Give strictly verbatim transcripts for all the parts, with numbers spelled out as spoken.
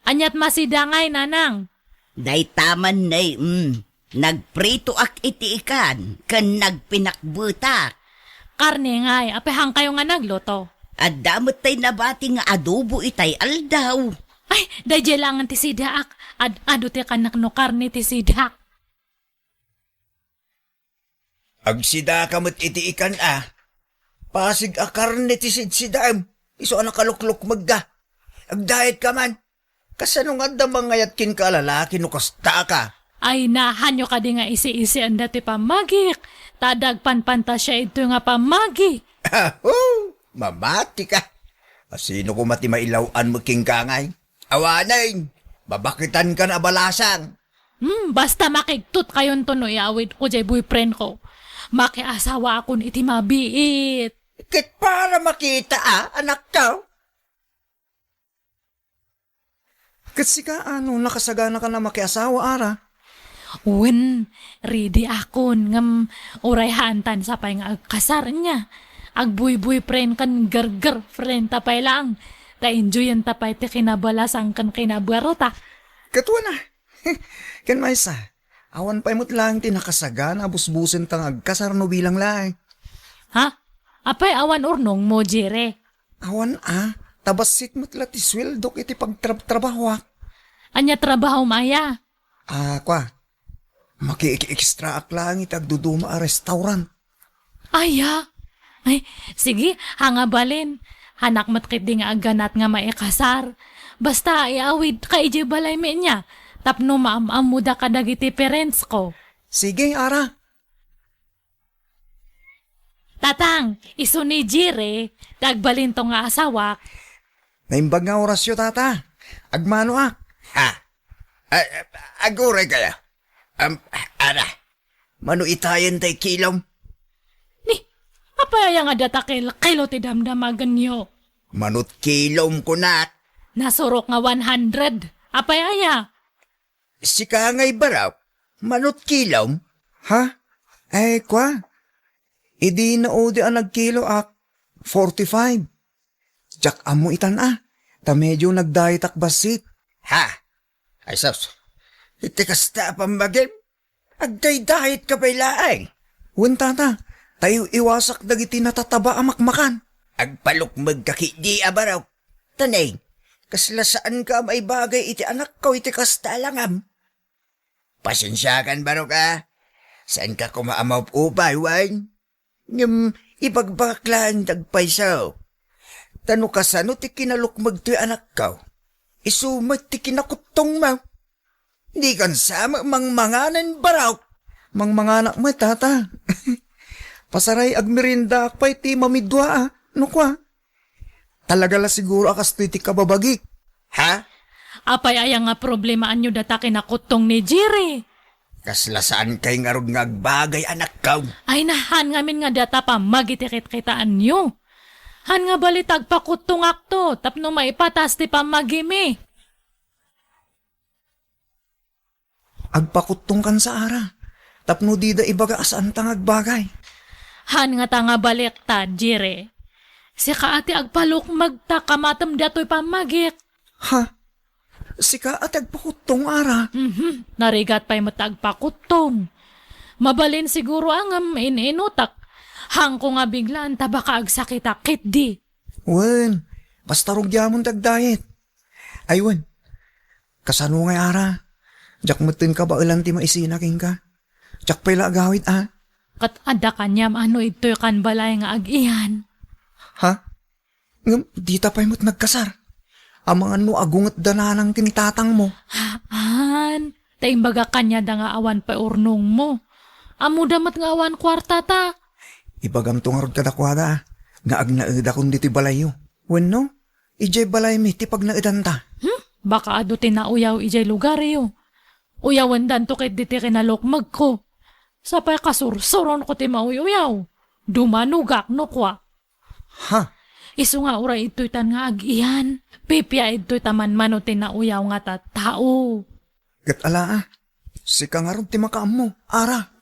Aniat masida ngay, nanang? Dayta man, nay, mm. Nagpritoak iti ikan, ken nagpinakbetak. Karne ngay, apay haankayo nga nagluto? Adda met tay nabati nga adobo itay aldaw. Ay, daydiay laengen ti sidaak. Ad-adu ti kanak no karne ti sidaak. Agsidaka met iti ikan a. Pasig a karne ti sidsidaem, isu a nakaluklukmegda. Agdiet ka man. Kasano nga adda mangayat kenka a lalaki no kasta ka? Ay, nahanyo kadi nga isi-isianda ti pammagik, ta adda agpanpantasia idtoy nga pammagi. Aho! Mamati ka. Asino koma ti mailaw-an met kenka ngay? Awanen, mabaketankan a balasang. Hmm, basta makigtot kayonto no iawidko jay boyfriend ko. Makiasawaakon iti mabiit. Ket para makita a, anakko. Ket sika, ano, nakasaganaka a makiasawa, Ara? Wen, ready akon, ngem uray haantan sapay nga agkasar nia. Agboy-boyfriend ken girlfriend ta pay laeng. Ta enjoyenta pay ti kinabalasang ken kinabarota. Ket wen a. Ken maysa, awan pay met laeng ti nakasagana a busbusenta nga agkasar no bilang laeng. Ha? Apay awan urnongmo, Jire? Awan a, ta bassit met la ti sueldok iti pagtrabtrabahoak. Ania trabahom aya? Ah, kua, makiekstraak laeng iti agduduma a restaurant. Aya? Ay, sige, haan nga balin. Haanak met ketdi nga agganat nga maikasar. Basta iawidka idiay balaymi nia, tapno maam-ammoda kadagiti parents ko. Sige, Ara. Tatang, isu ni Jire, ti agbalinto nga asawak. Naimbag nga orasyo, tata. Agmanoak. Ha? A-, a-, aguray kaya? Am, Ara, mano itayen tay kilom? Ni, apay aya nga data kel-, kilo ti damdamagenyo? Manot kilom, kunak. Nasurok nga one hundred. Apay aya? Sika ngay barok, manot kilom? Ha? Ay, kua. Idi naudi a nagkiloak, forty-five. Diak ammo itan a, ta medio nagdayetak bassit. Ha? Ay, sus. Iti kasta a pammagim, agdaydayetka pay laeng. Wen, tata, ta iw-iwasak dagiti natataba a makmakan. Agpalukmegka ketdi a barok. Taneng, kasla saanka a maibagay iti anakko iti kasta a langam. Pasensiakan, barok a. Saanka koma a maupay, wen? Ngem ibagbagak laeng ti agpayso. Ta no kasano ti kinalukmeg toy anakko, isu met ti kinakuttongmo. Dikan sa met mangmanganen, barok. Mangmanganak met, tata. Pasaray agmeriendaak pay ti mamidua a, no kua. Talaga la siguro a kastoy ti kababagik. Ha? Apay aya nga problemaanyo data kinakuttong ni Jerry? Kasla saankay ngarud nga agbagay, anakko. Ay, nahan ngamin nga data pammagi ti kitkitaanyo. Han nga bali ta agpakuttongakto tapno maipatas ti pammagimi. Agpakuttongkan sa ara, tapno dida ibaga a saanta nga agbagay. Han nga ta nga balik ta, Jire. Sika a ti agpalukmeg ta kamatem datoy pammagik. Ha? Sika a ti agpakuttong, ara? Mhm, narigat pay met ta agpakuttong. Mabalin siguro a ngem in-inutak. Hanko nga biglaan ta baka agsakitak ketdi. Wen, basta rugiamon ti agdayet. Ay wen, kasano ngay ara? Diak metten kabaelan ti maisina kenka. Diak pay la agawid a. Ket adda kaniam a no idtoy kan balay nga ag-iyan. Ha? Ngem dita pay met nagkasar. Amangan no agungetda nanang ken tatangmo. Haan, ta imbagak kaniada nga awan pay urnongmo. Ammoda met nga awan kuartata. Ibagamto ngarud kadakuada, nga agnaedakon ditoy balayyo. Wenno, idiay balaymi ti pagnaedanta. Hmm? Baka adu ti nauyaw idiay lugaryo. Uyawendanto ketdi ti kinalukmegko. Sapay kasursuronko ti mauy-uyaw. Dumanogak no kua. Ha? Isu nga uray idtoytan nga ag-iyan. Pipia idtoy ta manmano ti nauyaw nga tattao. Ket ala a, sika ngarud ti makaammo, ara.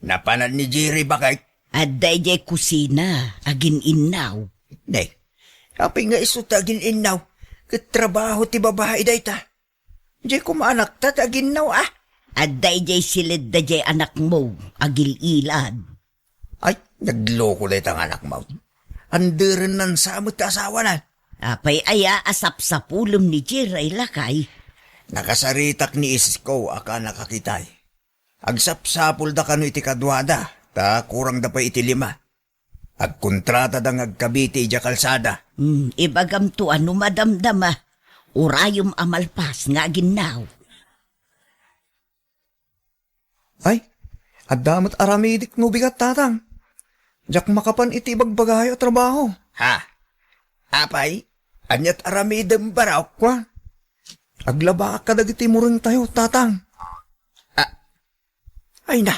Napanan ni Jerry, baket? Adda idiay kusina, agin-innaw. Ne, Apay nga isu ti agin-innaw, ket trabaho ti babai dayta. Diay koma anakta ti aginnaw, a? Adda idiay siledda diay anakmo, agil-ilad. Ay, nagloko dayta nga anakmo. Anderenna sa met ti asawana. Apay aya a sapsapulem ni Jiray, lakay? Nakasaritak ni isko a kannakakitay. Agsapsapulda kano iti kaduada, ta kurangda pay iti lima. Agkontratada nga agkabiti idiay kalsada. Hmm, ibagamto a no madamdama, urayem a malpas nga aginnaw. Ay, adda met aramidek no bigat, tatang. Diak makapan iti ibagbagayo a trabaho. Ha? Apay, aniat aramidem, barok? Kua, aglabaak kadagiti murengtayo, tatang. Ah, ay na.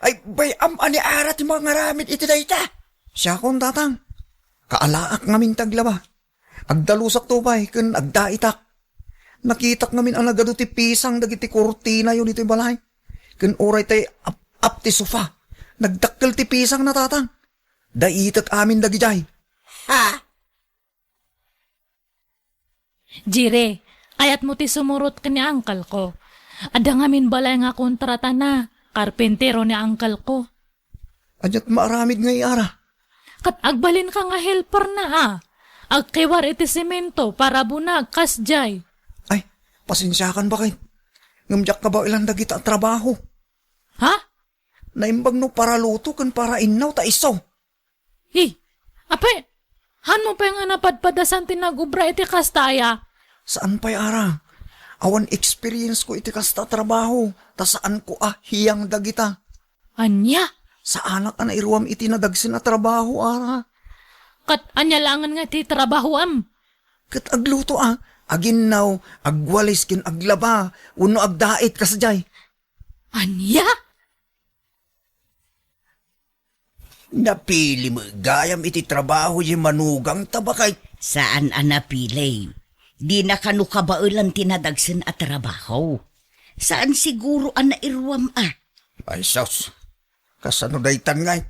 Ay, bay-am a ni Ara ti mangaramid iti dayta. Siakon, tatang. Kaalaak ngamin ti aglaba. Agdalusakto pay ken agdaitak. Nakitak ngamin a nagadu ti pisang dagiti kurtinayo ditoy balay. Ken uray tay ap-, ap ti sofa. Nagdakkel ti pisangna, tatang. Daitek amin dagidiay. Ha? Jire, kayatmo ti sumurot ken ni uncle ko. Adda ngamin balay nga kontratana, karpentero ni uncle ko. Aniat maaramid ngay, Ara? Ket agbalinka nga helperna, a. Agkiwar iti semento, parabunag, kasdiay. Ay, pasensiakan, baket. Ngem diak kabaelan dagita a trabaho. Ha? Naimbag no paraluto ken parainnaw ta isu. Hi, apay, hanmo pay nga napadpadasan ti nagobra iti kasta aya? Saan pay, Ara. Awan experience ko iti kasta a trabaho, ta saanko a hiyang dagita. Ania? Saanak a nairuam iti nadagsen a trabaho, Ara. Ket ania laengen nga ti trabahoam? Ket agluto a, aginnaw, agwalis ken aglaba, wenno agdait kasdiay. Ania? Napili met gayam iti trabaho diay manugangta, baket? Saan a napili. Dina kano kabaelan ti nadagsen a trabaho. Saan siguro a nairuam a. Ay, sus. Kasano daytan ngay?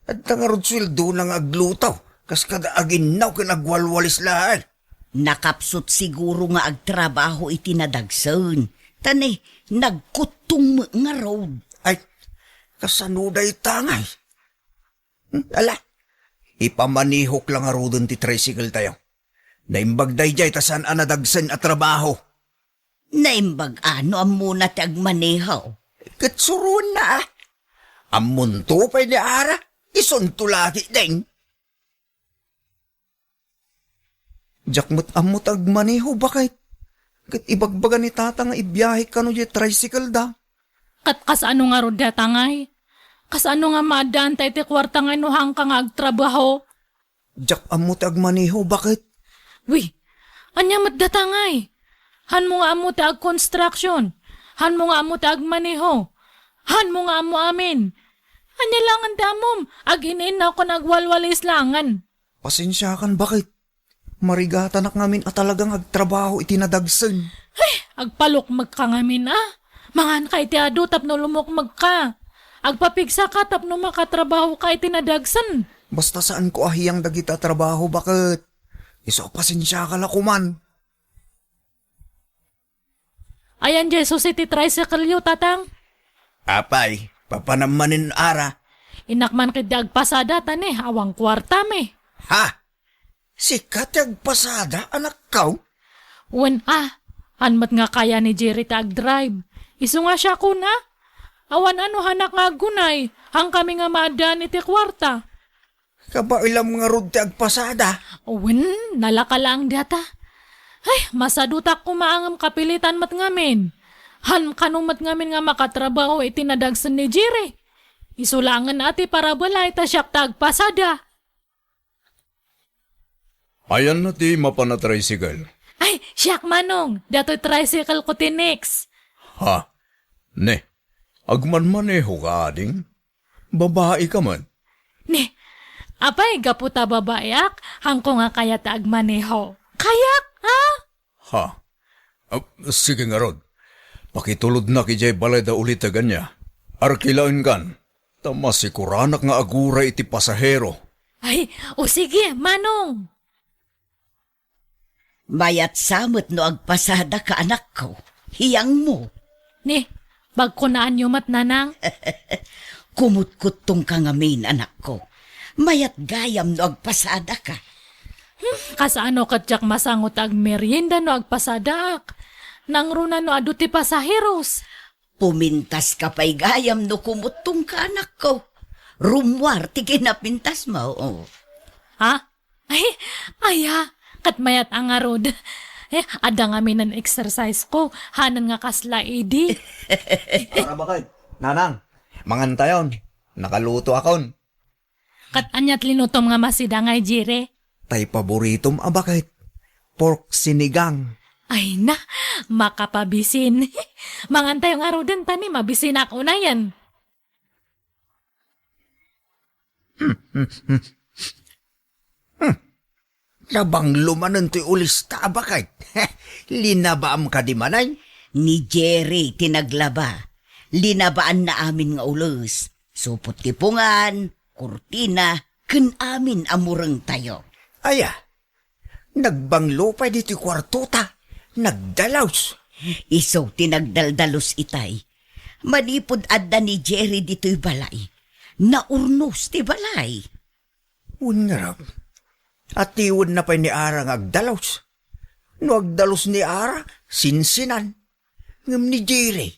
Adda ngarud sueldona nga agluto, kas kada aginnaw ken agwalwalis laeng. Nakapsut siguro nga agtrabaho iti nadagsen, ta ne, nagkuttong met ngarud. Ay, kasano dayta ngay? Hmm, ala, ipamanihok la ngaruden ti tricycle tayo. Naimbag daydiay ta saan a nadagsen a trabaho. Naimbag a no ammona ti agmaneho. Ket suroenna a. Ammonto pay ni Ara, isunto la ketdin. Diak met ammo ti agmaneho, baket. Ket ibagbaga ni tata nga ibiahe kano diay tricycle da. Ket kasano ngarud dayta ngay? Kasano nga maaddaanta iti kuarta ngay no haanka nga agtrabaho? Diak ammo ti agmaneho, baket? Wi, ania met dayta ngay? Hanmo nga ammo ti agconstruction? Hanmo nga ammo ti agmaneho? Hanmo nga ammo amin? Ania laengen ti ammom? Agin-innaw ken agwalwalis laengen. Pasensiakan, baket. Marigatanak ngamin a talagang agtrabaho iti nadagsen. Ay, agpalukmegka ngamin, a. Manganka iti adu tapno lumukmegka. Agpapigsaka tapno makatrabahoka iti nadagsen. Basta saanko a hiyang dagita a trabaho, baket. Isu a pasensiaka la koman. Ayan diay susi ti tricycle-yo, tatang? Apay, papanam manen, Ara? Innak man ketdi agpasada, ta ne, awan kuartam. Ha? Sika ti agpasada, anakko? Wen a, han met nga kaya ni Jerry ti agdrive. Isu nga siakon a. Awan a no hanak nga aggunay, haankami nga maaddaan iti kuarta. Kabaelam ngarud ti agpasada. Wen, nalaka laeng dayta. Ay, masadutak koma ngem kapilitan met ngamin. Han kano met ngamin nga makatrabaho iti nadagsen ni Jerry. Isu laengen a ti parabalay ta siak ti agpasada. Ayanna ti mapan a tricycle? Ay, siak, Manong. Datoy tricycle ko ti next. Ha? Ne, agmanmaneho ka, ading? Babai ka man? Ne, apay, gapu ta babaiak, hanko nga kayat a agmaneho. Kayak, ha? Ha? Ah, sige ngarud. Pakitulodnak idiay balay da uliteg ania. Arkilaenkan. Ta masikuranak nga aguray iti pasahero. Ay, o sige, Manong. Mayat sa met no agpasadaka, anakko. Hiyangmo. Ni, pagkunaanyo met, nanang? Kumutkuttongka ngamin, anakko. Mayat gayam no agpasadaka. Hmm, kasano ket diak masango ta agmerienda no agpasadaak? Nangruna no adu ti pasaheros. Pumintaska pay gayam no kumuttongka, anakko. Rummuar ti kinapintasmo. Ha? Ay, aya, ket mayat a ngarud. Eh, adda ngamin exercise ko, hanan nga kasla idi. Para bakit? Nanang, mangantayon. Nakaluto akon. Ket aniat linutom nga masida ngay, Jire? Tay paboritom a bakit? Pork sinigang. Ay na, makapabisin. Mangantayo ngaruden ta ni mabisinak unayen. Hmm. Nabanglo manen toy ulista a bakit. Linabaam kadi manen? Ni Jerry ti naglaba. Linabaanna amin nga ules. Supot ti pungan, kurtina, ken amin a murengtayo. Aya, nagbanglo pay ditoy kuartota. Nagdalus. Isu ti nagdaldalos itay. Manipud adda ni Jerry ditoy balay, naurnos ti balay. Wen ngarud, atiwenna pay ni Ara nga agdalus. No agdalus ni Ara, sinsinan. Ngem ni Jerry,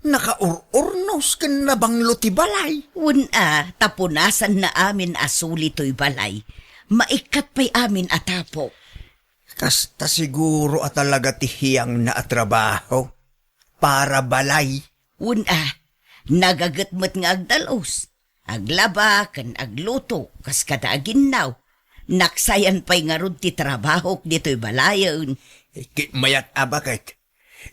nakaur-urnos ken nabanglo ti balay. Wen a, ta punasanna amin a suli toy balay. Maikkat pay amin a tapok. Kasta siguro a talaga ti hiyangna a trabaho. Para balay. Wen a, nagaget met nga agdalus. Aglaba ken agluto kas kada aginnaw. Naksayan pay ngarud ti trabahok ditoy balayen. Ket mayat a bakit?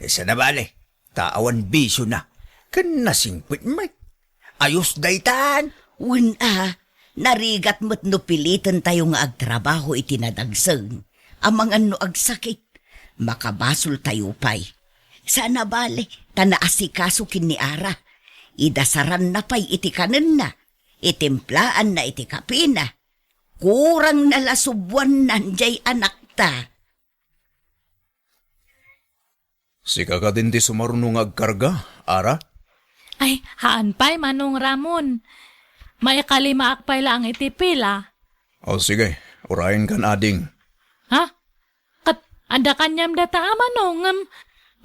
Sana bale, ta awan bisiona. Ken nasingpet met. Ayos daytan. Wen a, narigat met no pilitentayo nga agtrabaho iti nadagsen. Amangan no agsakit, makabasoltayo pay. Sana bale, ta naasikaso ken ni Ara. Idasaranna pay iti kanenna, itimplaanna iti kapina. Kurangna la subuannan jay anakta. Sika kadin ti sumaruno nga agkarga, Ara? Ay, haan pay, Manong Ramon. Maikalimaak pay laeng iti pila. O, sige, urayenkan, ading. Ha? Ket adda kaniam data a manong, ngem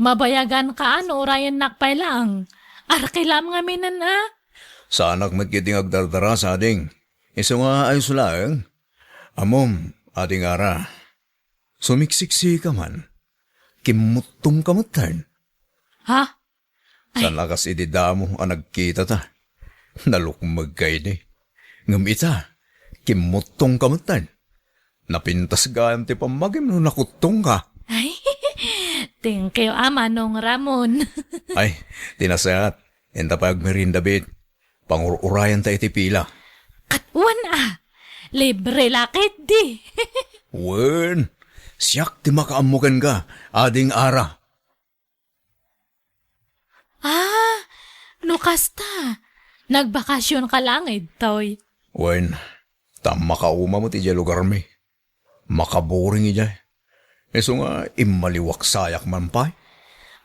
mabayaganka a no urayennak pay laeng. Arkilam ngaminen a. Saanak met ketdi nga agdardarasa, ading. Isu nga ayos laeng. Ammom, ading Ara. Sumiksiksika man. Kimmuttongka metten. Ha? Ay. Saan a kas idi damo a nagkitata. Nalukmegka idi. Ngem ita, kimmuttongka metten. Napintas gayam ti pammagim no nakuttongka. Ay, thank you, a Manong Ramon. Ay, ti nasayaat. Inta pay agmerienda, bit. Pangur-urayanta iti pila. Ket wen a, libre la ketdi. Wen, siak ti makaammo kenka, ading Ara. Ah, no kasta, nagbakasionka laeng ditoy. Wen, ta makauma met idiay lugarmi. Makaboring idiay. Isu nga immaliwak sayak man pay.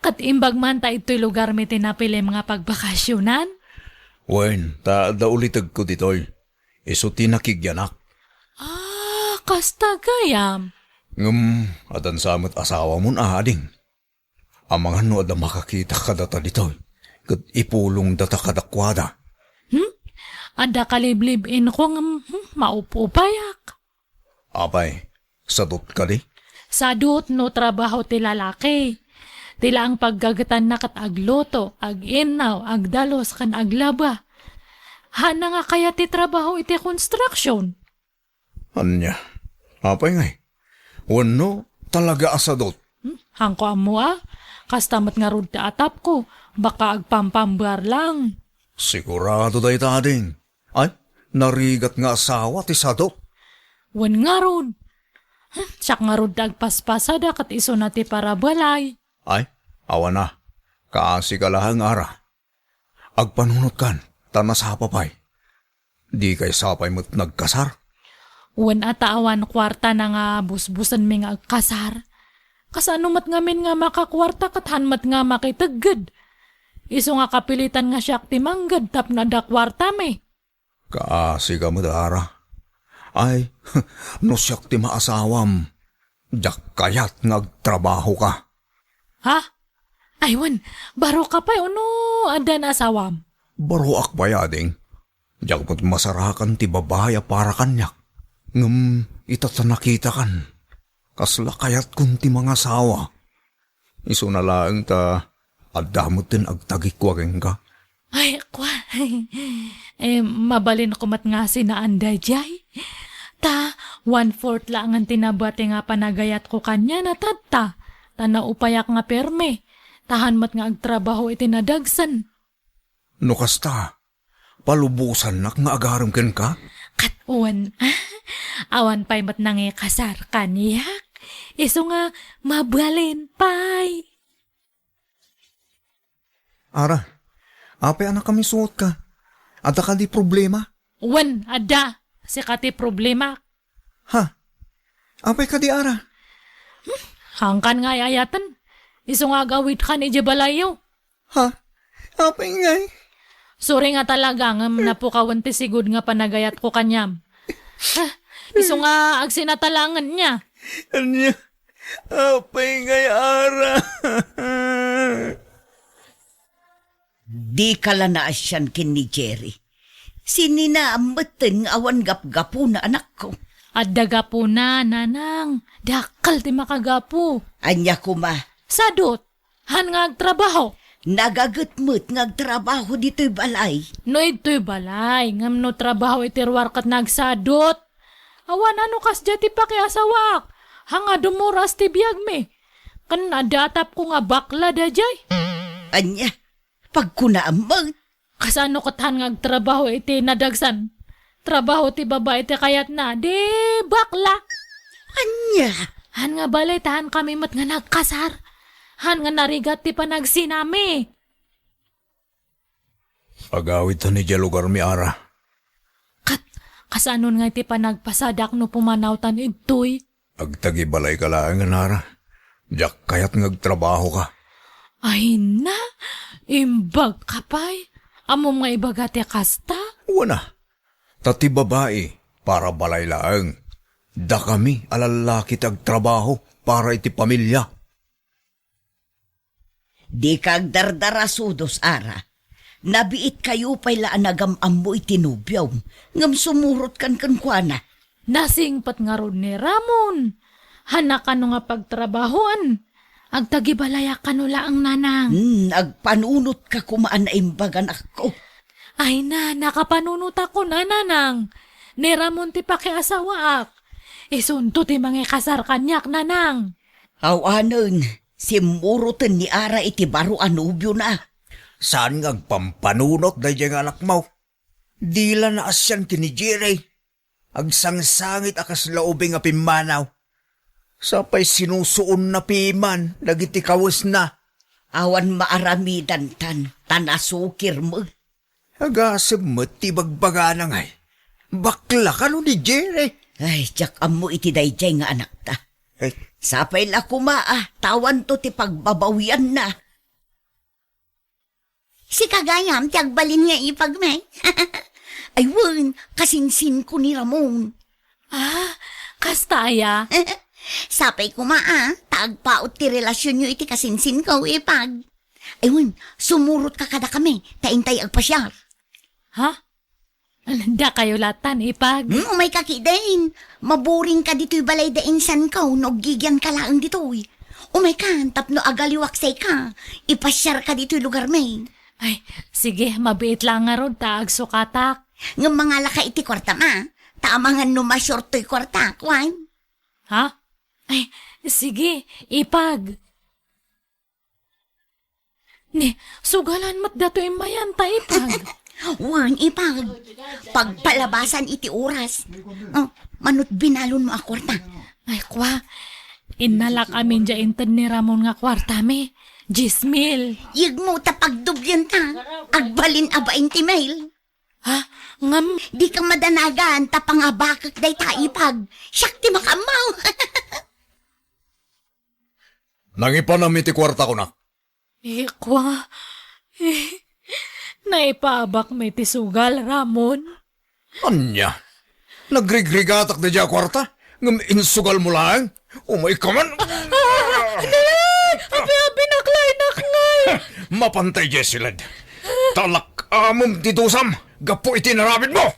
Ket imbag man ta ditoy lugarmi ti napilim nga pagbakasionan? Wen, ta adda ulitegko ditoy. Isu ti nakigyanak. Ah, kasta gayam. Ngem, addan sa met asawamon a, ading. Amangan no adda makakitak kadata ditoy, ket ipulongdata kadakuada. Hmm? Adda kaliblib-inko ngem, hmm, maup-upayak. Apay, sadot kadi? Sadot no trabaho ti lalaki. Ti laeng paggagetanna ket agluto, ag-innaw, agdalus, ken aglaba. Haanna nga kayat ti trabaho iti construction. Ania? Apay ngay? Wenno, talaga a sadot? Hmm? Haanko ammo a. Kasta met ngarud ti atapko. Baka agpampambar lang. Sigurado dayta, ading. Ay, narigat nga asawa ti sadot. Wen ngarud. Hmm, siak ngarud ti agpaspasada ket isuna ti parabalay. Ay, awan a. Kaasika laeng, Ara. Agpanunotkan, ta nasapa pay. Dikay sapay met nagkasar? Wen a ta awan kuartana nga busbusenmi nga agkasar. Kasano met ngamin nga makakuarta ket han met nga makitegged? Isu nga kapilitan nga siak ti mangged tapno adda kuartami. Kaasika met, Ara. Ay, no siak ti maasawam, diak kayat nga agtrabahoka. Ha? Ay, wen, baroka pay wenno adda nga asawam? Baroak pay, ading. Diak met masarakan ti babai a para kaniak. Ngem ita ta nakitakan, kasla kayatkon ti mangasawa. Isuna laeng ta adda metten agtagikua kenka. Ay, kua. Eh, mabalinko met nga sinaan daydiay. Ta, one-fourth laengen ti nabati nga panagayatko kaniana tatta. Ta naupayak nga permi. Ta han met nga agtrabaho iti nadagsen. No kasta, palubosannak nga agarem kenka? Ket wen, awan pay met nangikasar kaniak. Isu nga mabalin pay. Ara, apay a nakamisuotka? Adda kadi problema? Wen, adda. Sika ti problema. Ha? Apay kadi, Ara? Hmm, hangkan nga ay-ayaten. Isu nga agawidkan idiay balayyo. Ha? Apay ngay? Sorry nga talaga, ngem napukawen ti sigud nga panagayatko kaniam. Ha? Isu nga agsinatalangen niya. Ania? Apay ngay, Ara? Dika la naasian ken ni Jerry. Sinina metten nga awan gapgapuna, anakko. Adda gapuna, nanang. Dakkel ti makagapu. Ania koma? Sadot. Han nga agtrabaho. Nagaget met nga agtrabaho ditoy balay. No idtoy balay, ngem no trabaho iti ruar ket nagsadot. Awan a no kasdiay ti pakiasawaak. Hanga dumuras ti biagmi. Ken adda atapko nga bakla daydiay. Ania? Pagkunaam met. Kasano ket han nga agtrabaho iti nadagsan? Trabaho ti babai ti kayatna, di bakla. Ania? Han nga balay ta han kami met nga nagkasar. Han nga narigat ti panagsinami. Agawidtan idiay lugarmi, Ara. Ket, kasanon nga iti panagpasadak no pumanawtan idtoy? Agtagibalayka laeng, Ara. Diak kayat nga agtrabahoka. Ay na, imbagka pay. Ammom nga ibaga ti kasta? Wen a. Ta ti babai, para balay laeng. Dakami a lallaki ti agtrabaho para iti pamilia. Dika agdardarasudos, Ara. Nabiitkayo pay la a nagam-ammo iti nobiom, ngem sumurotkan kenkuana. Nasingpet ngarud ni Ramon. Hanna kano nga pagtrabahoan. Agtagibalayak kano laeng, nanang. Hmm, agpanunotka koma a naimbag, anakko. Ay na, nakapanunotakon a, nanang. Ni Ramon ti pakiasawaak. Isunto ti mangikasar kaniak, nanang. Awanen, simmuroten ni Ara iti baro a nobiona. Saan nga agpampanunot daydiay nga anakmo? Dila naasian ken ni Jerry. Agsangsangit a kasla ubing a pimmanaw. Sapay sinusuonna piman dagiti kawesna. Awan maaramidantan, ta nasukir met. Agasem met ti ibagbagana ngay. Bakla kano ni Jerry? Ay, diak ammo iti daydiay nga anakta. Ay. Sapay la koma a, ta awanto ti pagbabawianna. Sika gayam ti agbalin nga ipagmi. Ay wen, kasinsinko ni Ramon. Ah, kasta aya? Sapay koma a, ta agpaut ti relasionyo iti kasinsinko, ipag. Ay wen, sumurotka kadakami, ta intay agpasiar. Ha? Dakayo latan, ipag? Hmm, umayka ketdin. Maburingka ditoy balay da insanko no aggigianka laeng ditoy. Umaykan tapno agaliwak sika. Ipasiarka ditoy lugarmi. Ay, sige, mabiit la ngarud ta agsukatak. Ngem mangalaka iti kuartam a. Ta amangan no masior toy kuartak, wen? Ha? Ay, sige, ipag. Ni, sugalan met dato immayan ta, ipag. Wen, ipag. Pagpalabasan iti oras. Oh, manut binalon mo a kuarta. Ay, kua. Innalak amin dia inted ni Ramon nga kuartami. Dies mil. Yegmo ta pagdoblian ta. Agbalin a bainte mil. Ha? Ngem? Dika madanagan ta pangabakek dayta, ipag. Siak ti makaammo. Nangipanam iti kuartako, nak. Ikwa, eh, naipaabakmi ti sugal, Ramon. Ania? Nagrigrigatak daydiay a kuarta? Ngem insugalmo laeng? Umayka man! Ah, ne! Abi-abi, naklay, nakngay! Mapantay, Jessiled. Talak-amem ti dusam gapu iti inaramidmo!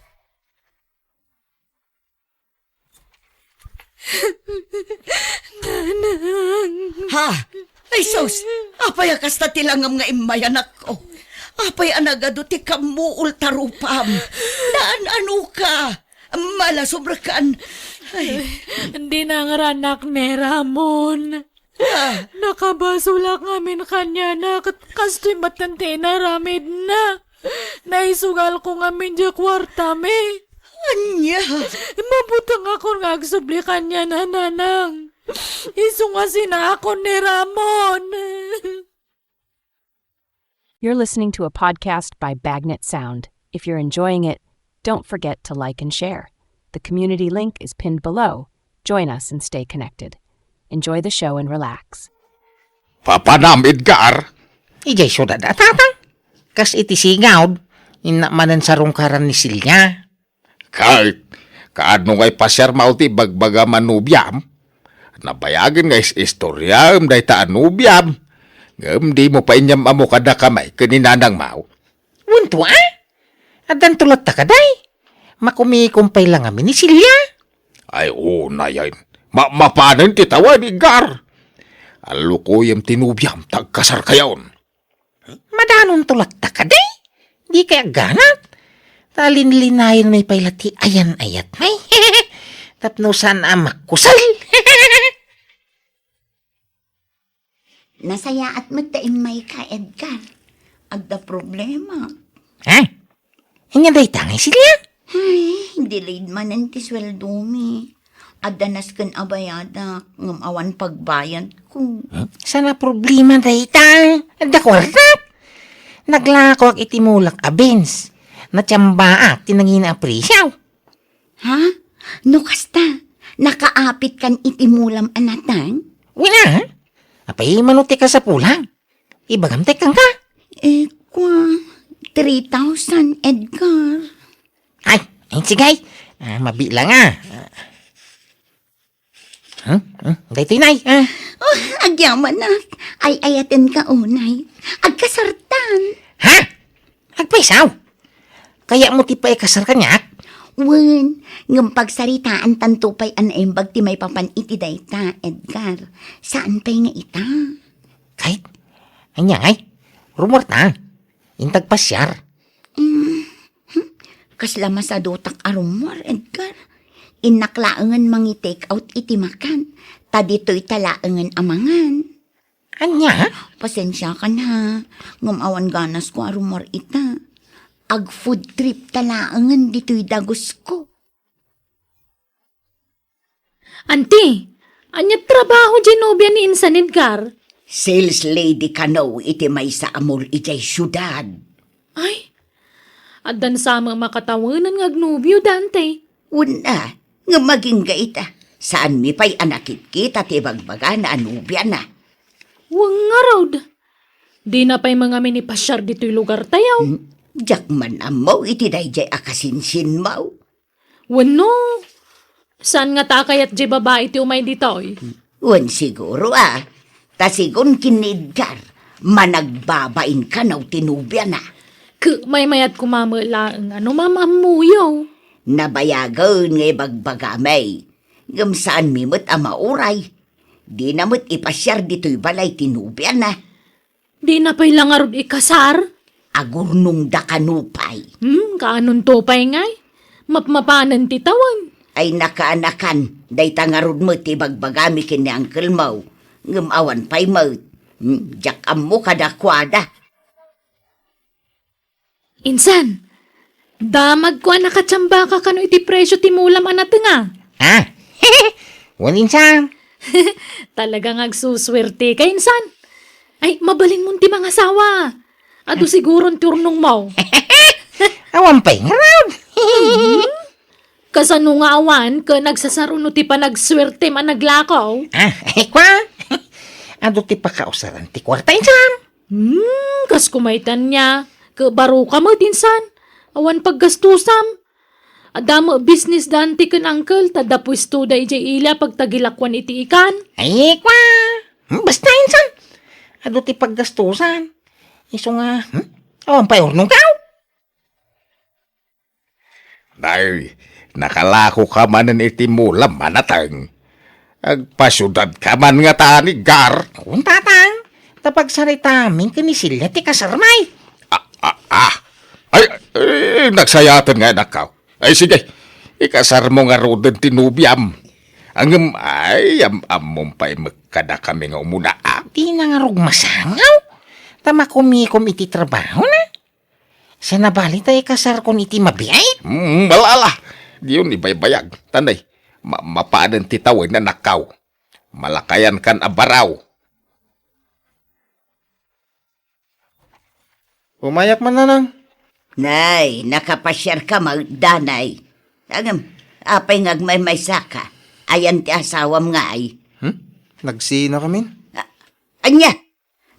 Nanang. Ha? Ay, sus! Apay a kasta ti langam nga immay, anakko? Apay a nagadu ti kammuol ta rupam? Naan-anoka? Malasubrekan. Ay. Di nangranak ni Ramon. Ah. Nakabasolak ngamin kaniana, ket kastoy met ti inaramidna. Naisugalko ngamin diay kuartami. Ania? Mabutengakon nga agsubli kaniana, nanang. Isu nga sinaakon ni Ramon. You're listening to a podcast by Bagnet Sound. If you're enjoying it, don't forget to like and share. The community link is pinned below. Join us and stay connected. Enjoy the show and relax. Papanam, Edgar? Idiay siudad a, Tatang. Kas iti singaw, innak manen sarungkaran ni Celia. Ket, kaano nga ipasiarmo ti ibagbagam a nobiam? Nabayagen nga is-istoriaem dayta a nobiam, ngem dimo pay inyam-ammo kadakami ken ni nanangmo. Wenno, a? Addanto latta kadi? Makumikom pay la ngamin ni Celia? Ay, unay, ay. Ma-, mapanen ti tawen, Edgar. Allukoyem ti nobiam, ta agkasarkayon. Madanonto latta kadi? Dikay agganat? Ta linlinayenmi pay la ti ayan-ayatmi. Tapno saan a makusal. Nasayaat met ta immayka, Edgar. Adda problema. Ha? Ania dayta ngay, Celia? Ay, delayed manen ti sueldomi. Adda nasken a bayadak, ngem awan pagbayadko. Hmm? Saan a problema dayta? Adda kuartak? Naglakoak iti mulak a beans. Natiambaak ti nangina a presio. Ha? No kasta, nakaapitkan iti mulam a nateng? Wen a. Apay mano ti kasapulan? Ibagam ti kenka. Eh, kua, three thousand, Edgar. Ay, ay, sige. Ah, mabilang a. Ah. Hmm? Hmm? Daytoy, Nay. Ah. Oh, agyamanak. Ay-ayatenka unay. Agkasartan. Ha? Agpayso? Kayatmo ti paikasar kaniak? Wen, ngem pagsaritaantanto pay a naimbag ti maipapan iti dayta, Edgar. Saan pay nga ita? Kay, ania ngay? Rumorta. Inta agpasiar. Mm, hmm. Kasla masadutak a rumor, Edgar. Innak laengen mangi-take out iti makan, ta ditoyta laengen a mangan. Ania? Pasensiakan ha, ngem awan ganasko a rumor ita. Ag-food tripta laengen ditoy dagusko. Anti, ania trabaho diay nobia ni insan, Edgar? Sales lady kano iti maysa a mall idiay siudad. Ay, addan sa met makatawenan nga agnobio, Dante. Wen a, ngem agingga ita, saanmi pay a nakitkita ti ibagbagana a nobiana. Wen ngarud, dina pay mangamin ipasiar ditoy lugartayo. Hmm, diak man ammo iti daydiay a kasinsinmo. Wenno, saan ngata a kayat diay babai ti umay ditoy? Wen siguro a. Ta sigun ken ni Edgar, managbabain kano ti nobiana. Ket maymayat koma met laeng a no maam-ammoyo. Nabayagen nga ibagbagami, ngem saanmi met a mauray. Dina met ipasiar ditoy balay ti nobiana. Dina pay la ngarud ikasar? Agurnongda kano pay. Hmm, kaanonto pay ngay? Mapmapanen ti tawen. Ay nakaanakan, dayta ngarud met ti ibagbagami ken ni uncle-mo. Ngem awan pay met. Hmm, diak ammo kadakuada. Insan, damagko a nakatiambaka kano iti presio ti mulam a natenga. Ah, wen insan. Talaga nga agsusuerteka, insan. Ay, mabalinmon ti mangasawa. Adu siguron ti urnongmo. Awan pay ngarud. Kasano nga awan ken agsasar-o no ti panagsuertem a naglako? Ah, ay, kua? Adu ti pakausaran ti kuarta, insan. Hmm, kas kumaytan nia, ket baro ka met, insan. Awan paggastusam. Adda met business da anti ken uncle, ta adda puesto da idiay ili a pagtagilakuan iti ikan. Ay, kwa. Hmm, basta, insan. Adu ti paggastusam. Isu nga, hmm? Awan pay urnongkaw. Nay, nakalakoka manen iti mulam, manateng. Agpasiudadka man ngata, Edgar. Wen, tatang. Ta pagsaritamin ken ni Celia ti kasarmi. Ah, ah, ah. Ay, ay, nagsayaten nga, anakkaw. Ay, sige. Ikasarmo ngaruden ti nobiam. Ngem, ay, am-, ammom pay met kadakami nga umuna, a? Dina ngarud masangaw. Ta makumikom iti trabahona. Saan a bali ta ikasarkon iti mabiit? Mm, ala, ala. Diyon ibaybayag. Tanay, ma-, mapanen ti tawen, anakkaw. Malakayankan a baraw. Umayak man, nanang. Nay, nakapasiarka met, danay. Ngem, apay nga agmaymaysaka? Ayan ti asawam ngay? Hmm? Nagsinakamin? A-, ania?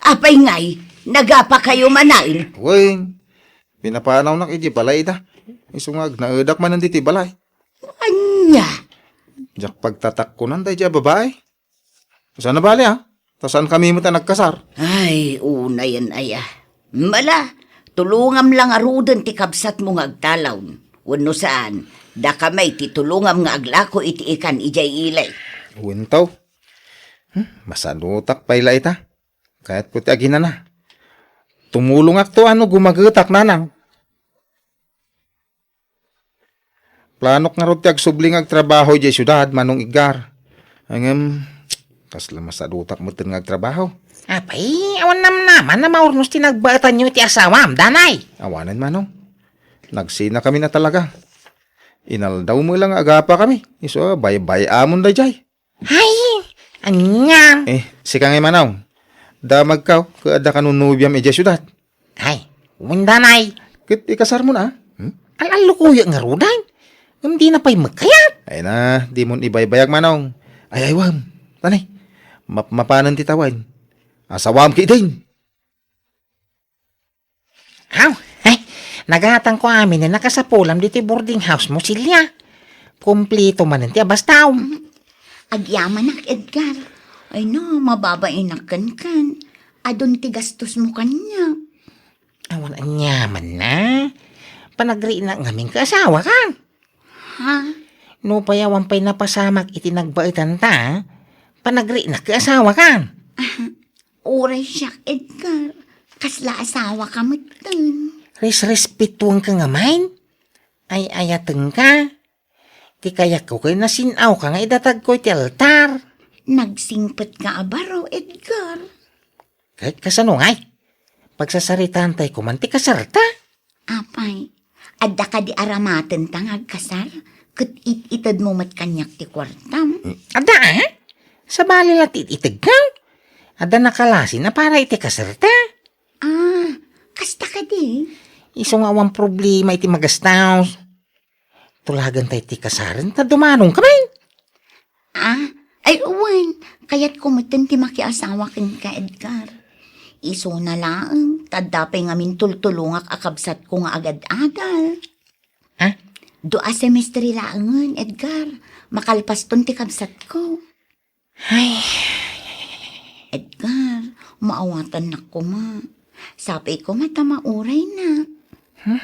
Apay ngay, nagapakayo manen? Wen, pinapanawnak iti balay da. Isu nga agnaedak manen ditoy balay. Ania? Diak pagtatakkonan daydiay a babai. Saan a bali, a? Ta saankami met a nagkasar. Ay, unayen aya. Ala, tulongam la ngaruden ti kabsatmo nga agtalon. Wenno saan, dakami ti tulongam nga aglako iti ikan idiay ili. Wen, taw. Hmm, masadutak pay la ita. Kayatko ti aginana. Tumulongakto a no gumagetak, nanang. Planok ngarud ti agsubli nga agtrabaho idiay siudad, Manong Edgar. Ngem, kasla masadutak metten nga agtrabaho. Apay, awan namnama a maurnos ti nagbaetanyo iti asawam, danay. Awanen, Manong. Nagsinakamin a talaga. Inaldaw met la nga agapakami. Isu a baybay-amon daydiay. Ay, ania? Eh, sika ngay, Manong. Damagkaw, ket adda kano nobiam idiay siudad? Ay, wen, danay. Ket ikasarmon a? Hmm? Al-allukoyak ngaruden. Ngem dina pay met kayat. Ay na, dimon ibaybayag, Manong. Ay, ay, wen. Tanay, map-, mapanen ti tawen. Asawam ketdin. Aw, ay, nagatangko amin a nakasapulam ditoy boarding house mo, Celia. Kumplito manen ti abastaw. Agyamanak, Edgar. Ay na, mababainak kenka. Adun ti gastos mo kaniak. Awan aniamanna. Panagriinak ngamin ket asawaka. Ha? Nupay awan pay napasamak iti nagbaetanta, panagriinak ket asawaka. Uray siak, Edgar. Kasla asawaka metten. Resrespetuenka ngamin. Ay-ayatenka. Ti kayatko ket nasin-awka nga idatagko iti altar. Nagsingpetka a baro, Edgar. Ket kasano ngay? Pagsasaritaantay koman ti kasarta. Apay, adda kadi aramatenta nga agkasar? Ket it-itedmo met kaniak ti kuartam? Adda, a? Sabali la ti it-itedko. Adda nakalasin a para iti kasarta. Ah, kasta kadi? Isu nga awan problema iti magastos. Tulaganta iti kasaren ta dumanongkamin. Ah, ay, wen, kayatko metten ti makiasawa kenka, Edgar. Isuna laeng, ta adda pay ngamin tultulongak a kabsatko nga agad-adal. Ha? Dua semestre laengen, Edgar. Makalpaston ti kabsatko. Ay. Edgar, maawatannak koma. Sapay koma ta mauraynak. Hmm?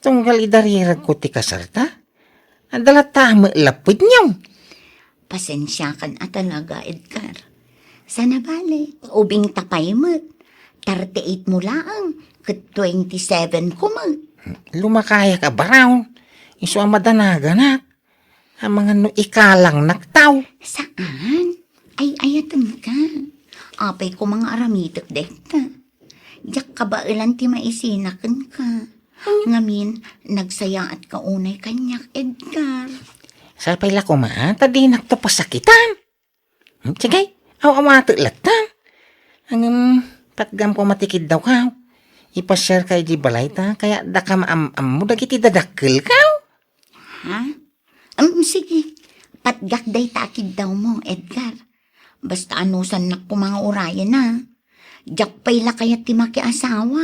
Tunggal idariragko ti kasarta? Adda latta met lapedyo. Pasensiakan a talaga, Edgar. Saan a bale, ubingta pay met. Thirty-eight mo laeng, ket twenty-seven ko met. Lumakayak a baraw. Isu a madanaganak. Amangan no ikalangnak, taw. Saan? Ay-ayatenka. Apay koma nga aramitek dayta. Diak kabaelan ti maisina kenka. Ngamin, nagsayaatka unay kaniak, Edgar. Sapay la koma, ta dinakto pasakitan. Hmm, sige, aw-awatek latta. Ngem, patgam koma ti kiddawkaw. Ipasiarka idiay balay ta, kayat daka maam-ammo dagiti dadakkelkaw. Ha? Em, sige. Patgak dayta a kiddawmo, Edgar. Basta anusannak koma nga urayen, a. Diak pay la kayat ti makiasawa,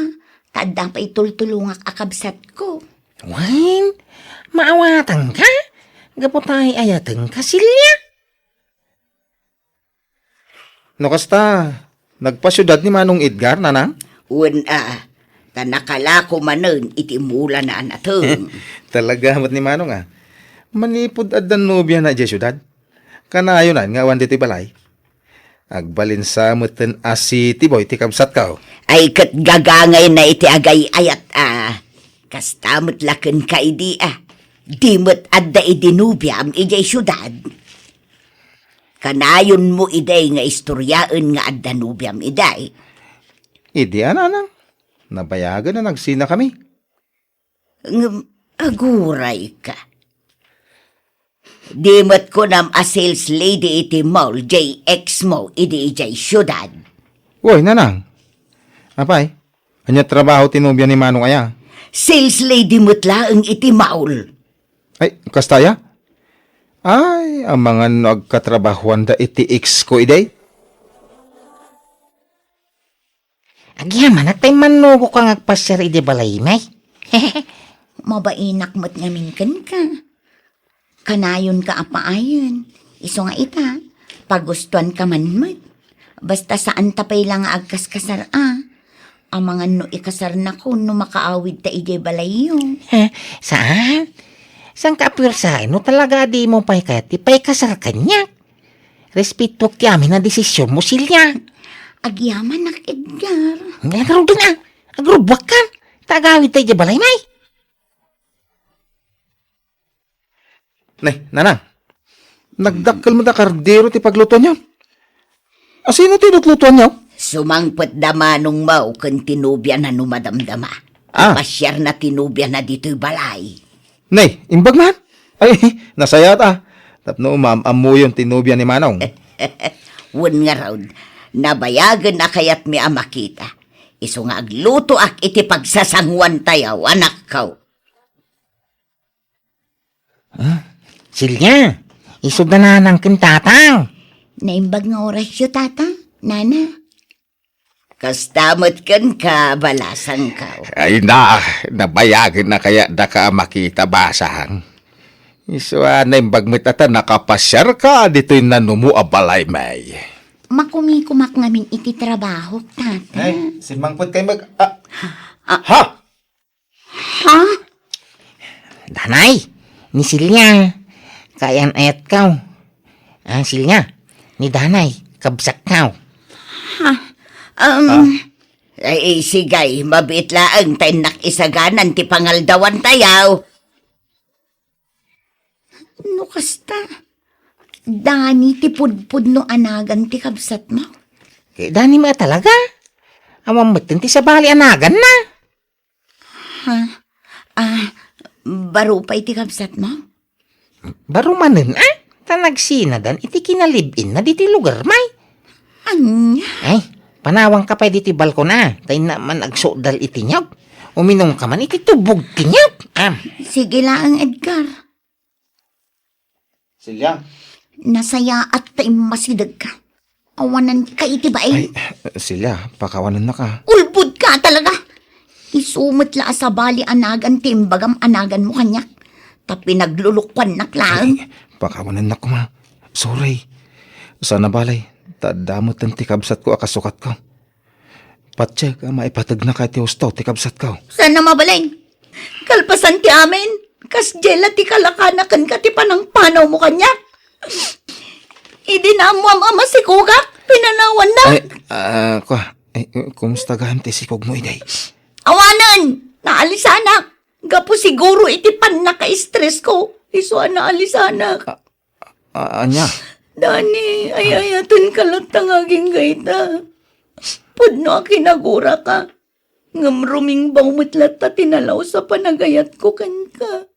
ta adda pay tultulongak a kabsatko. Wen, maawatanka? Gapu ta ay-ayatenka, Celia? No kasta, nagpasiudad ni Manong Edgar, nanang? Wen a, ta nakalako manen iti mulana a nateng. Talaga met ni Manong a. Manipud adda nobiana idiay siudad. Kanayonan nga awan ditoy balay. Agbalin sa metten a city boy ti kabsatko. Ay ket gagangayna iti agay-ayat a. Kasta met la kenka idi a. Di met adda idi nobiam idiay siudad. Kanayonmo idi nga istoriaen nga adda nobiam idi. Idi a, nanang? Nabayagen a nagsinakami. Ngem agurayka. Di met kunam a sales lady iti mall diay ex mo idi idiay siudad. Woy, nanang. Apay, ania trabaho ti nobia ni Manong aya? Sales lady met laeng iti mall. Ay, kasta aya? Ay, amangan no agkatrabahoanda iti ex ko idi? Agyamanak ta immannugoka nga agpasiar idi balaymi. Mabainak met ngamin kenka. Kanayonka a paayen. Isu nga ita, pagustuanka man met. Basta saanta pay la nga agkaskasar a. Amangan no ikasarnakon no makaawidta idiay balayyo. Saan? Saanka a puersaen no talaga a dimo pay kayat ti paikasar kaniak? Respetoak ti amin a desisionmo, Celia. Agyamanak, Edgar. Nga, agrubak a. Agrubak ka. Ta agawidta idiay balaymi. Nay, nanang. Nagdakkel met a kardero ti paglutuanyo. Asino ti lutlutuanyo? Sumangpet da manong Mau ken ti nobiana no madamdama. Ah. Pasiarna ti nobiana ditoy balay. Nay, imbag man? Ay, nasayaat a. Tapno maam-ammoyon ti nobia ni Manong. Wen ngarud, nabayagen a kayatmi a makita. Isu nga aglutoak iti pagsasanguantayo, anakko. Ah, Celia, isu da nanang ken tatang. Naimbag nga orasyo, tata, nana. Kasta met kenka, balasangko. Ay na, nabayagen a kayat daka a makita, basang. Isu a naimbag met a ta nakapasiarka ditoy nanumo a balaymi. Makumikumak ngamin iti trabahok, tata. Ay, simmangpet kayo mag-, ah, ah, ha? Ha? Danay, ni Celia, kaayan-ayatko. Ah, Celia, ni Danay, kabsatko. Ha? Um, ah. Ay, sige, mabiit laeng ta innak isaganan ti pangaldawantayo. No kasta, Dani ti pudpudno a nagan ti kabsatmo? Eh, Dani met talaga. Awan metten ti sabali a naganna. Ha? Ah, baro pay ti kabsatmo? Baro manen, a? Ta nagsinadan iti kinalib-inna ditoy lugarmi. Ania? Ay, panawanka pay ditoy balkon a, ta innak man agsukdal iti niyog. Uminumka man iti tubog ti niyog. Ah. Sige laeng, Edgar. Celia? Nasayaat ta immasidegka. Awananka iti bain. Ay, Celia, pakawanennaka. Ulbodka talaga. Isu met la a sabali a nagan ti imbagam a naganmo kaniak. Ta pinaglulukuannak laeng. Ay, pakawanennak koma. Sorry. Saan a bale, ta adda metten ti kabsatko a kasukatko. Patiek a maipategnaka iti husto ti kabsatko. Saan a mabalin? Kalpasan ti amin, kasdiay la ti kalakana kenka ti panangpanawmo kaniak. Idi naammoam a masikogak, pinanawannak. Ay, ah, kua, ay, kumusta gayam ti sikogmo idi? Awanen, naalisanak. Gapu siguro iti pannakaestresko, isu a naalisanak. Ah, A-, ania? Dani, ay-ayatenka latta nga agingga ita. Pudno a kinaguraka. Ngem rumingbaw met latta ti nalaus a panagayatko kenka.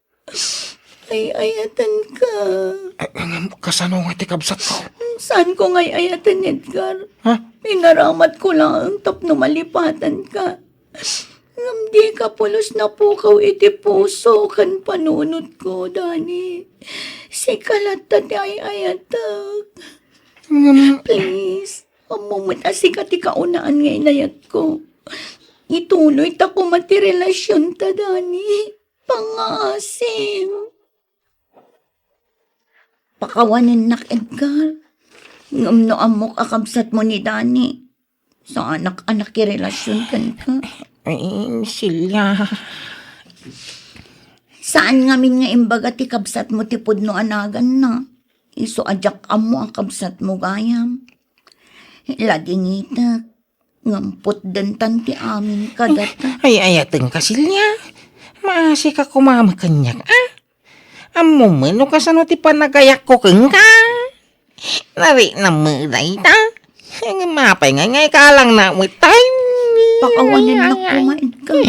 Ay-ayatenka. Ay, ngem kasano nga ti kabsatko? Saanko nga ay-ayaten, Edgar. Ha? Inaramatko laeng tapno malipatanka. Ngem dika pulos napukaw iti puso ken panunotko, Dani. Sika latta ti ay-ayatek. Ngem, please, ammo met a sika ti kaunaan nga inayatko. Ituloy ta koma ti relasionta, Dani. Pangngaasim. Pakawanennak, Edgar. Ngem no ammok a kabsatmo ni Dani, saanak a nakirelasion kenka. Ay, Celia. Saan ngamin nga imbaga ti kabsatmo ti pudno a naganna? Isu a diak ammo a kabsatmo gayam. Ladingitek, ngem putdentan ti amin kadata. Ay, ayatenka, Celia. Maasika koma met kaniak, a? Ammom met no kasano ti panagayakko kenka. Nariknam met dayta. Ngem apay ngay nga ikalangna met tay? Pakawanennak koma, Edgar.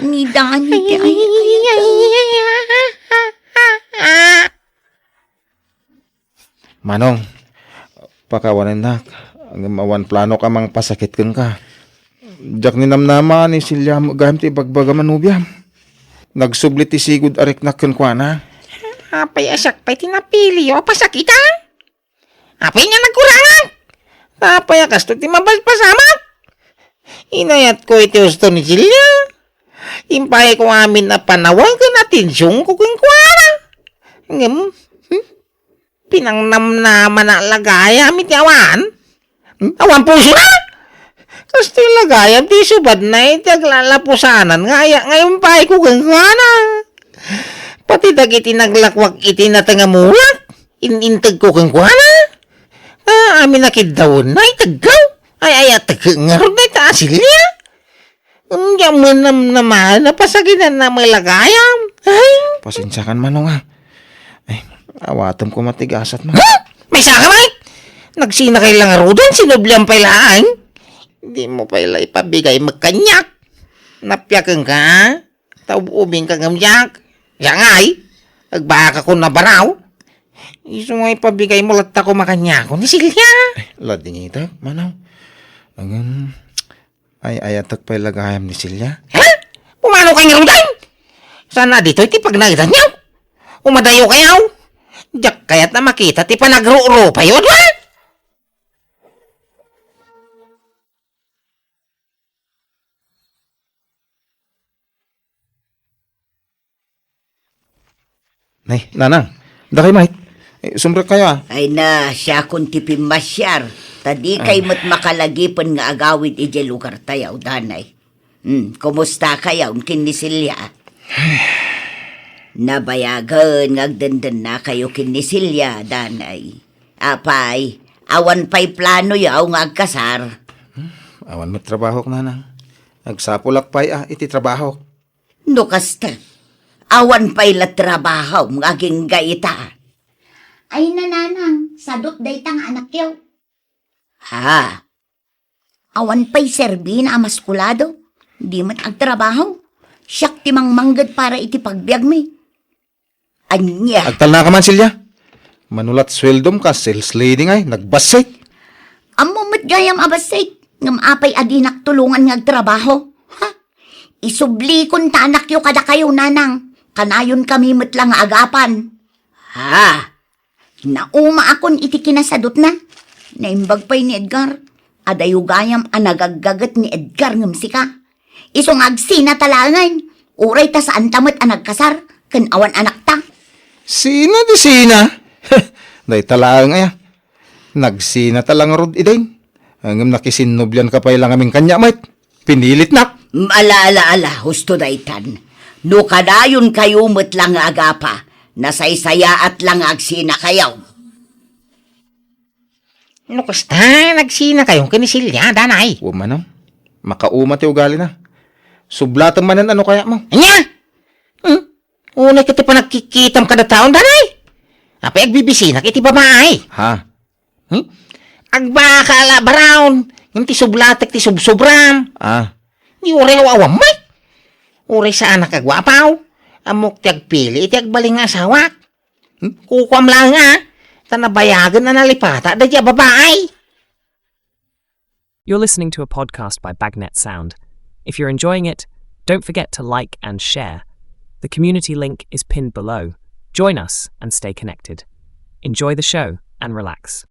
Ni Dani ti ay-, ay-, ay-, Manong, pakawanennak, ngem awan planok a mangpasakit kenka. Diak ninamnama ni Celia gayam ti ibagbagam a nobiam. Nagsubli ti sigud a riknak kenkuana. Apay a siak pay ti napiliyo a pasakitan? Apay nga nagkurangak? Apay a kasto ti mabalpasamak? Inayatko iti husto ni Celia. Impayko amin a panawen ken atensionko kenkuana. Ngem, hmm? Pinangnamnamana la gayam iti awan? Hmm? Awan pusona? Kastoy la gayam ti isubadna iti aglalapusanan nga aya nga impayko kenkuana. Pati dagiti naglakwak iti nateng a mulak, in-integko kenkuana. Ah, amin a kiddawenna, itegko. Ay, ayatek ngarud dayta a Celia. Ngem diak met namnama, napasakitanna met la gayam. Ay. Pasensiakan, Manong, a. Ay, awatem koma ti gasatmo. Ha? Maysaka met? Nagsinakay la ngaruden, sinublian pay laeng. Dimo pay la ipabigay met kaniak. Napiakenka, a? Ta ub-ubingka ngem diak. Siak ngay, agbakakon a baraw. Isu nga ipabigaymo latta koma kaniakon ni Celia. Ay, ladingitek, Manong. Ngem, ay, ayatek pay la gayam ni Celia. Ha? Umanokay ngaruden? Saan a ditoy ti pagnaedanyo? Umadayokayo. Diak kayat a makita ti panagrurupayo, a? Nay, Nanang, dakay met. Eh, sumrekkayo, a. Ay na, siakon ti pimmasiar. Ta dikay Ah. met makalagipen nga agawid idiay lugartayo, danay. Hmm, kumustakayo ken ni Celia? Nabayagen nga agdendennakayo ken ni Celia, danay. Apay, awan pay planoyo nga agkasar? Hmm, awan met trabahok, Nanang. Agsapulak pay a iti trabahok. No kasta, awan pay la trabahom nga agingga ita. Ay, Nanang, sadut dayta nga anakyo. Ha? Awan pay serbina a maskulado. Di met agtrabaho. Siak ti mangmangged para iti pagbiagmi. Ania? Agtalnaka man, Celia. Mano la't sueldom kas sales lady ngay, nagbassit. Ammo met gayam a bassit, ngem apay a dinak tulongan nga agtrabaho? Ha? Isublikon ta anakyo kadakayo, Nanang. Kanayonkami met la nga agapan. Ha? Naumaakon iti kinasadutna. Naimbag pay ni Edgar. Adayo gayam a nagaggaget ni Edgar ngem sika. Isu nga agsinata laengen, uray ta saanta met a nagkasar ken awan anakta. Sina ti sina? Dayta laeng aya. Nagsinata la ngarud idin. Ngem nakisinnublianka pay la ngamin kaniak met. Pinilitnak. Ala, ala, ala, husto daytan. No kadayonkayo met la nga agapa, nasaysayaat la nga agsinakayo. No kasta, nagsinakayo ken ni Celia, danay. Wa manen. Makauma ti ugalina. Sublatem manen a no kayatmo. Ania? Hmm? Unay ket ti panagkikitam kada taon, danay. Apay agbibisinak iti babae? Ha? Hmm? Agbaka la, Brown. Ngem ti sublatek ti subsubram. Ah. Di uray aw-awam met. Uray saanak a guapaw. Ammok ti agpili iti agbalin nga asawak. Hmm? Kukuam laeng a, ta nabayagen a nalipata daydi a babae. You're listening to a podcast by Bagnet Sound. If you're enjoying it, don't forget to like and share. The community link is pinned below. Join us and stay connected. Enjoy the show and relax.